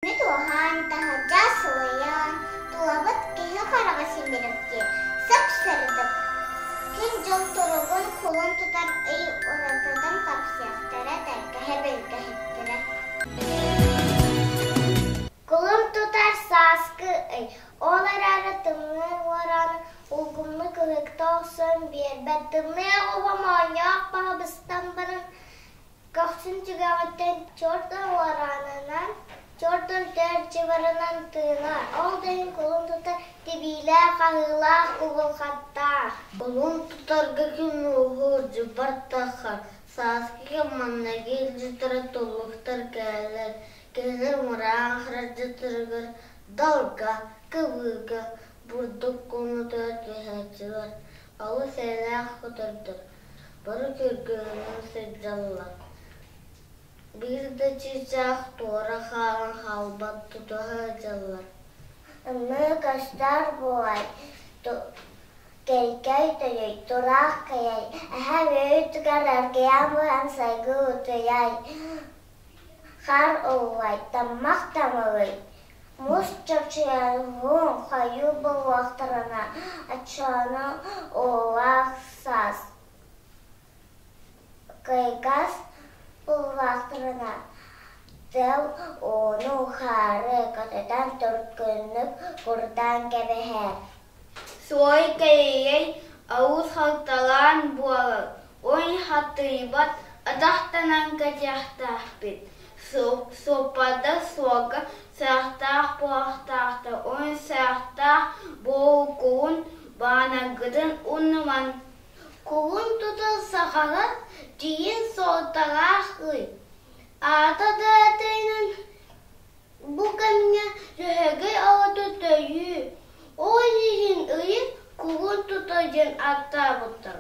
Күммүт уһаан, таһырдьа сылыйан, тулабыт киһи хараҕа симириптиир, сып-сырдык. Күн-дьыл туругун кулун тутар ый уратытын тапсыахтара, тэлгэһэ билгэһиттэрэ. Кулун тутар сааскы ый, ол эрээри тымныы уорааны улгумнук ыһыкта охсон биэрбэт. Тымныы оҕуһа моонньоох баһа быстан баран Көхсүн түгэҕиттэн чордон уораанынан, чордон төрдьүбарынан тыынар, ол да иһин кулун тутар тибиилээх, хаһыылаах, кубулҕаттаах. Кулун тутарга күн ууһуур, дьыбар таххар, сааскы кэм маҥнайгы илдьиттэрэ туллуктар кэлэллэр, кинилэр мыраан харадьыттарыгар далга, кыбыыга, бурдук куонутугар түһээччилэр, олус эйэлээх көтөрдөр. Бары күргүөмүнэн сылдьаллар, биир да чыычаах туора хаалан хаалбат тутуһа сылдьаллар. Ымыы көстөр буолай, кэйкэй төйүй, тураах кэйэй, эһэм өйүтүгэр эргийэн буһан сайгыы утуйай, хаар ыллай, таммах тамылый, Муус чочуйан хойуу буолуохтарына оччону уулаах саас, кыйгас буоллахтарына тыал ууну хаары көтүтэн түргэнник курдаан кэбиһэр. Суой кэйиэй аус халталаан буолар, ой хатыйбат атахтанан кэтиэхтээхпит Суоппардар суолга сыахтаах буолуохтаахтар уонна сыахтаах буолкуун баанаргытын умнумаҥ. Кулун тутар сахалар тиийэн суолталаах ый. Аата да этэринэн бу кэмҥэ Дьөһөгөй оҕото төрүүр. Ол иһин ыйы кулун тутар диэн ааттаабыттар.